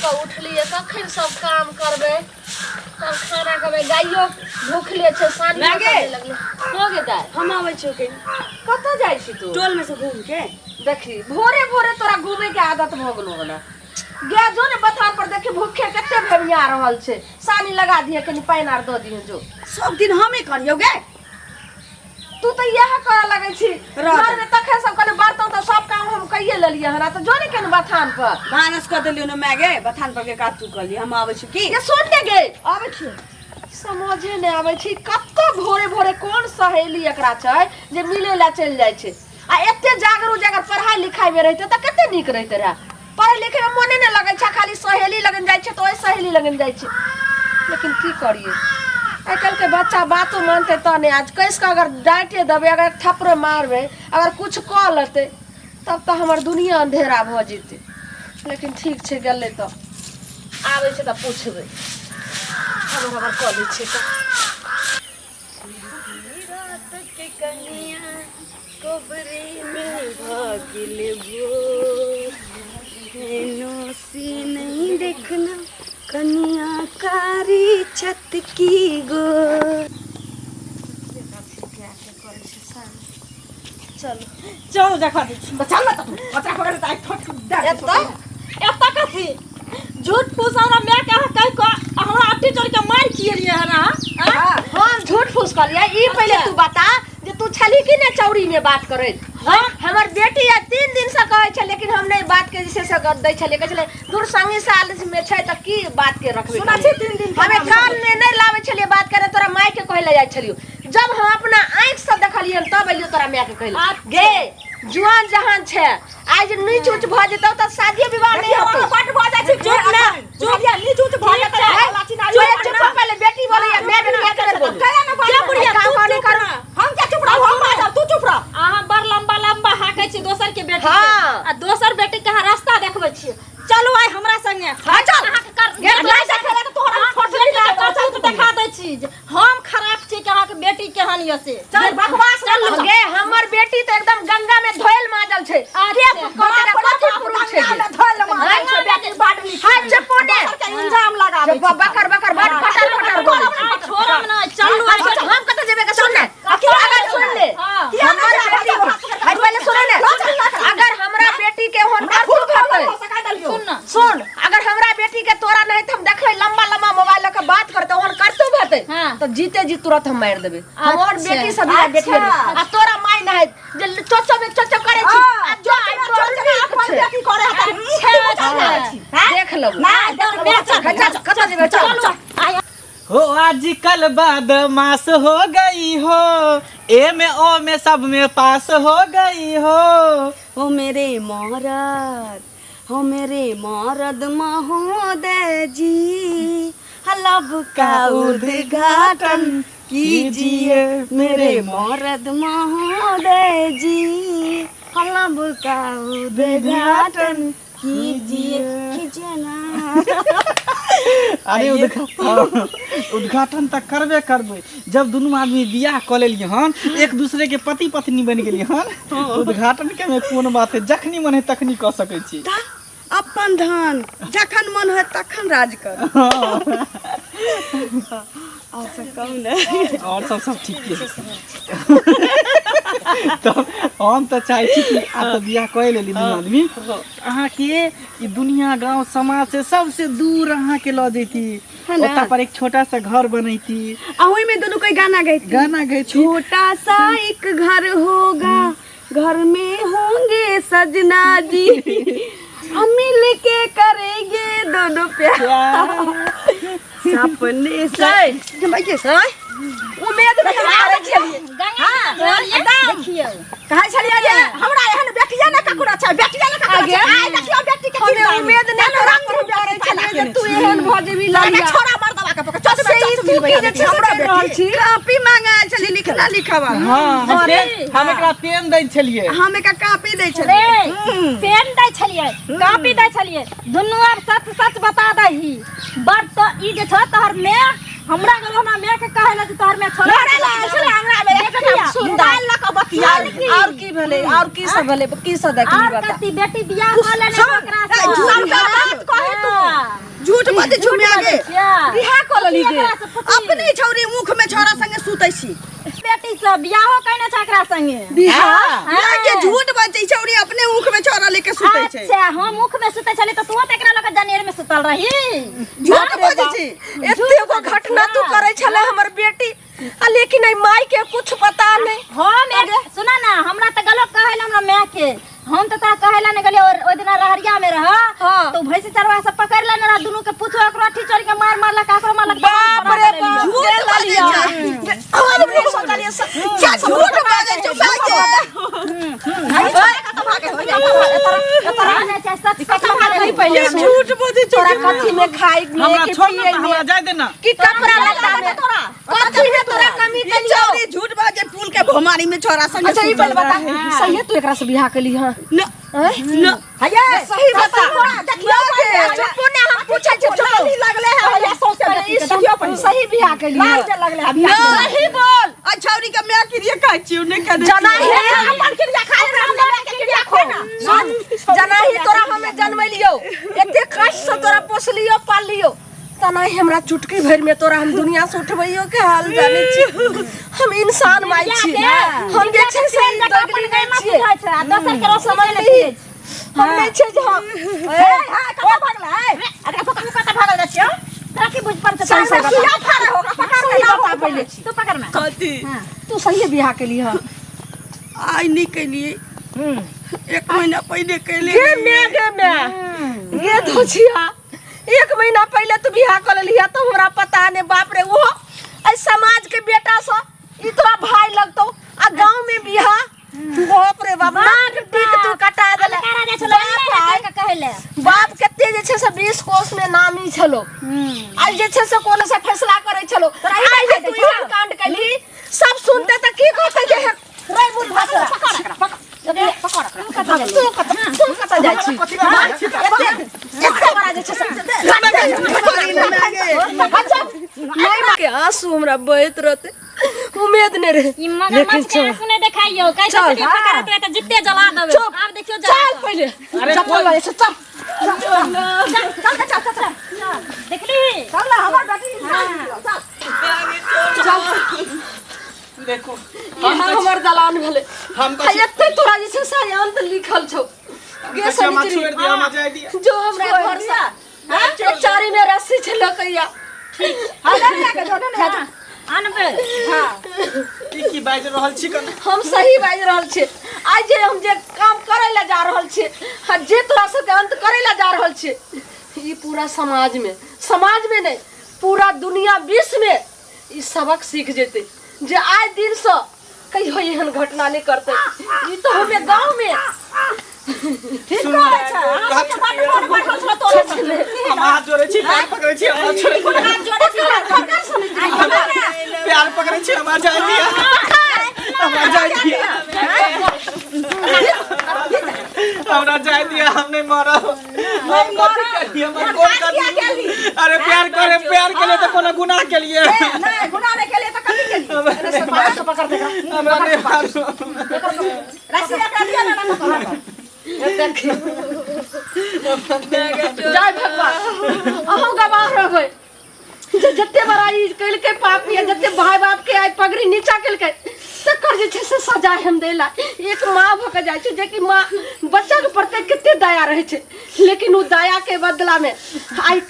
कऽ उठलियै, कखन सब काम करबै, तब खाना खेबै। गाइयो भूखले छै, सानी माय गे। लगलै हो गे दाइ। हम आबै छियौ के। कतऽ जाइ छी तू? टोल में से घूम के। देखी, भोरे भोरे तोरा घूमे के आदत भऽ गेलो हन। गे, जो ने बथान पर, देखी भूखे कते भेमिया रहल छै। सानी लगा दिहे, कनि पानि आर दऽ दिहे, जो। सब दिन हमे करियौ गे? तू तऽ इएह करऽ लगै छी रह घर में। तखन सब कहले बर्तन तऽ सब काम हम कइए लेलियै हन, तऽ जो ने कनि बथान पर। भानस कऽ देलियौ ने माय गे, बथान पर के काज तू कऽ लिह, हम आबै छी की। ये सुन ने गे। आबै छी। समझे नहि आबै छै, कतऽ भोरे भोरे कोन सहेली एकरा छै जे मिले लए चलि जाइ छै। आ एते जागरूक जे अगर पढ़ाई लिखाई में रहिते तऽ कते नीक रहिते रहे। पढ़ै लिखै में मोने नहि लगै छै, खाली सहेली लगन जाइ छै तऽ ओहि सहेली लगन जाइ छै। लेकिन की करियै, आइ काल्हिके बच्चा बातो मानतै तऽ नहि। आज कसि कऽ अगर डाँटे देबै, अगर थप्पड़ो मारबै, अगर किछु कऽ लेतै, तब तऽ हमर दुनिया अंधेरा भऽ जेतै। लेकिन ठीक छै, गेलै तऽ आबै छै तऽ पुछबै। हमर हमर कऽ लै छियै तऽ रात के कनिया कोबरे में भागिल भोर, से नहीं देखना कनिया कारी छत की गोर। चलू। चल, देखा दै छी। चल ना तू बच्चा पकड़ त ठोक दे। एतऽ एतऽ कथी झूठ फूस हमरा माय के अहाँ कहि कऽ हमरा अट्टी चोर के मारि किए हन अहाँ, आँय? हम झूठ फूस कहलियै ई पहिले तू बता जे तू छली कि नहि चौरी में बात करैत? हम हमर बेटी आ 3 दिन से कहै छै, लेकिन हम नहि बात के जे छै से दै छलियै। कहै छलै दूर संगी साल में छै तऽ की बात के रखबै। सुना छै 3 दिन के हमे नाम। कान में नहि लाबै छलियै बात करे, तोरा माय के कहै लए जाइ छलियो। जब हम अपना आँखि से देखलियै तब एलियो तोरा माय के कहै लए। गे, जुआन जहान छै, आइ जे नीच उच भऽ जेतौ तऽ शादियो विवाह नहि देखियौ, होतौ। बड भऽ जाइ छै। चुप ना, चुप, नीच उच भऽ जेतै। चुप चुप, पहिले बेटी बोलैया, मैं बेटी के बेर बोलू। कैला ना के बुढ़िया, काम तू नहीं चुप करू। ना। हम क्या चुप रह? हम बाजब, तू चुप रह। अहाँ बड़ लंबा लंबा हाकै छी दोसर के बेटी के। हाँ। आ दोसर बेटी के अहाँ रास्ता देखबै छियै। चलू आइ हमरा संगे। हाँ, चल। अहाँके कर गेट नहीं देखे ला तऽ तोहरा अहाँके छोट बेटी के नहीं। करतूत देखा दै छी जे हम खराब छी कि अहाँके बेटी केहन यऽ से। चल, बकवास चलू। चलू। गे, हमर बेटी तऽ एकदम गंगा में धोयल माजल छै। के कहतै रे, कथी पुरुष छै गे? हाथ चपोने इंजाम लगाबै। जब बकर बकर बड़ फटर फटर बोलै छै। आइ छोड़ब नहि, चलू आइ। हम कतऽ जेबै के? सुन ने, अगर सुन ले हमर बेटी के, हाय पहिले सुन ने, अगर हमरा बेटी के होन करतूत होतै, सुन ना। सुन, अगर हमरा बेटी के तोरा नहीं तऽ हम देखबै लंबा लंबा मोबाइल लऽ के बात करतै, ओहन करतूत हेतै तऽ जीते जी तुरंत हम मारि देबै। हमर बेटी सब बिना बेटी आ तोरा माय नहीं जे चोचो में चोचो करै छी। आ जो आइ तोर नीक छै। देख लेबो। चल, कतऽ जेबै? चल चल। हो आजकल बदमाश हो गई हो, ए में ओ में सब में पास हो गई हो। हो मेरे मरद, हो मेरे मरद महोदय जी, लब का उद्घाटन कीजिए। मेरे मरद महोदय जी, लब का उद्घाटन कीजिए, कीजिए ना। अरे, उद्घाटन तऽ करबे करबै। जब दुनू आदमी बियाह कऽ लेलियै हन, एक दूसरे के पति पत्नी बनि गेलियै हन, उद्घाटन के में कोन बात है? जखनी मन है तखनी कऽ सकै छी। तऽ अपन धन, जखन मन होय तखन राज कर। और सब कहू ने। और सब सब ठीके है। तऽ हम तऽ चाहै छी कि आब तऽ बियाह कऽ लेली दुनू आदमी, अहाँके ई दुनिया, गांव, समाज से सबसे दूर अहाँके लऽ जैती। है ना? ओतऽ पर एक छोटा सा घर बनैती। आ ओहिमे दुनू कोई गाना गैती। गाना गैती। छोटा सा एक घर होगा, घर में होंगे सजना जी, हम मिल के करेंगे दोनों प्यार, सपने से उम्मीद में हम आबै छलियै। देखियौ। कहै छलियै जे हमरा एहन बेटिया ने ककरो छै, बेटिया ने ककरो छै। आइ देखियौ बेटी के। हमे उम्मीद नहि तोरा पर करै छलियै जे तू एहन भऽ जेबी ललिया। छोड़ा मर्दवा के पकड़, चल। से ई तू की जे छै से कहि रहल छी? कॉपी मांगे आयल छली लिखना लिखवा। हाँ, हम एकरा पेन दै छलियै। हम एकरा कॉपी दै छलियै। रे, पेन दै छलियै, कॉपी दै छलियै दुनू। आब सच सच बता दही बड़ तो ई जे छौ तोहर मे हमरा गेल, हमरा माय के कहै ला जे तोहर माय छोड़ा लड़े ला आयल छलै हमरा मे देखिया, मोबाइल लऽ कऽ बतिया। और की भेलै? और की सब भेलै? की सब देखली? और बता। कथी, बेटी बियाह कऽ लेने सुन, ओकरा ए, से। सबटा बात कही तू। हाँ। पुती अपने छौरी मुख में छौरा संगे सुतै छी। बेटी सब बियाहो कइने छै एकरा संगे। बियाह? ना के झूठ बजै छौरी अपने मुख में छौरा लेके सुतै छै। अच्छा, हम मुख में सुतै छली त तू त एकरा लग जनेर में सुतल रही। झूठ बजै छी। एते गो घटना तू करै छले हमर बेटी, आ लेकिन एहि माई के कुछ पता नहीं। हम एक सुना ना, हमरा त गलो कहै ला हमरा माय के, हम त तोरा कहै ला नहीं गेलियो। और ओइ दिना रहरिया में रह। हाँ। तो भैंस चरवा से पकड़ लेने रह, दुनू के पूछो, एकरो अठी चोरी के मार मारलक, एकरो मारलक। बाप रे बाप, झूठ जे बाजै ललिया। छै। हम नहीं सोचलियै क्या झूठ बाजै छै माय के? पहिले के झूठ बजै छै? तोरा कथी में खाई में हमरा कि छोड़ ना, पिए त हमरा में जाय देना। कि कपड़ा लत्ता में कथी में तोरा कमी ई कलियो? छौरी झूठ बाजै, पुल के भमारी में छौरा संगे अच्छा, ई सुतल पहिले बता, रहै। सही है तू एकरा से बियाह केली? हां। न न। हये सही बता। चुप ने, हम पूछै छी, चुप। लगले है पहिले सौंसे पहिले ई सुन, सही बियाह केली? लगले है। सही बोल। आ छौरी के माय क्रिया खाइ छी ने कने जना ही अपन क्रिया खाइ रे, हमरा माय के क्रिया खो ना। सुन, जना ही तोरा हमे जन्मेलियो, एते कष्ट से तोरा पोसलियो पाललियो, तना ही हमरा चुटकी भरि में तोरा हम दुनिया से उठबैयो के हाल जानै छी। हम इंसान माय छी, हम जे छै से ई दगली नहि छियै। दोसर के रोशनी समझली? हम नहि छै जे हम ए हां, कत भागला है अरे? पकड़, कत भागल जा छियो? तोरा की बुझ पर? सही सही बता। सुइया फाड़े होगा, पकड़ सही के लाओ। बता पहिले। तू पकड़ ना। कथी? तू सही बियाह केली? हँ। आइ नहीं कैलिए, एक महीना पहले कैले। गे मैं, गे मैं, गे धोछिया, एक महीना पहले तू बियाह कर लिया तो हमरा पता नहीं। बाप रे, वो एहि समाज के बेटा से ई तोरा भाई लगतो आ गांव में बियाह, बाप रे बाप, नाक टीक तू कटा देले। करा जाइ छलो कहले। बाप कते जे छै से 20 कोस में नामी छलो, आइ जे छै से कोनो से फैसला करै छलो, आइ जे तू एहन कांड कैली, सब सुनते त की कहते जे रे बुढ़ भाषा। तू कत, तू कत जाइ छी? एते बड़ा जे छै से नहीं माँ के आंसू हमरा बहत रहते, उम्मीद नहीं रहे। ई मगरमच्छ के आंसू नहीं देखाइयो, कैसे चल। कि पकड़त रहे त जित्ते जला देबे। चुप। आब देखियो जला चल। कऽ। पहिले चप्पल वाले से चल। चल चल चल चल चल, देखली। चल ना, हमर बेटी इंसान छियो, चल। देखो। इहाँ हमर दलान भेलै। हम आ एते तोरा जे छै से अंत लिखल छौ गे। हमरा सनिचरी छोड़ दिया, हमरा जाय दिया। जो हमरा घर से एक चारी में रस्सी छै लकैया। अनबे। की की बाजि रहल छी कने? हम सही बाजि रहल छियै। आइ जे हम जे काम करै लए जा रहल छियै आ जे तोरा सबके अंत करै लए जा रहल छियै, ई पूरा समाज में, समाज में नहि, पूरा दुनिया विश्व में ई सबक सीख जेतै जे आइ दिनसँ कहियो एहन घटना नहि करतै। ई तऽ हमे गाँव में ठीक कहै छै। अहाँ सबके बड्ड मोन बढ़ल छलो तोरे से। हम हाथ जोड़ै छी, पैर पकड़ै छी, हमरा छोड़ि दिअ। हाथ जोड़ै छी, पकड़ सुनै छी। प्यार पकड़ै छी, हमरा जाय दिअ, हमरा जाय दिअ, हमरा जाय दिअ। हम नहीं मरब। हम कथी करिए? हमर कोन कथी? अरे प्यार करे, प्यार के लिए तो कोनो गुनाह के लिए नहीं, गुनाह नहीं केलिए तऽ कथी केलिए? पकड़ दे। हमरा नहीं मारू। रस्सी एकरा दिअ ना, ना पकड़। जय भगवान, अहूँ गवाह रहबै जे जते बड़ा ई केलकै पापी आ जते भाई बाप के आइ पगड़ी नीचा केलकै, तकर जे छै से सजा हम देला। एक माँ भऽ के जाइ छै जेकि माँ बच्चा के प्रति कते दया रहै छै, लेकिन ओ दया के बदला में आइ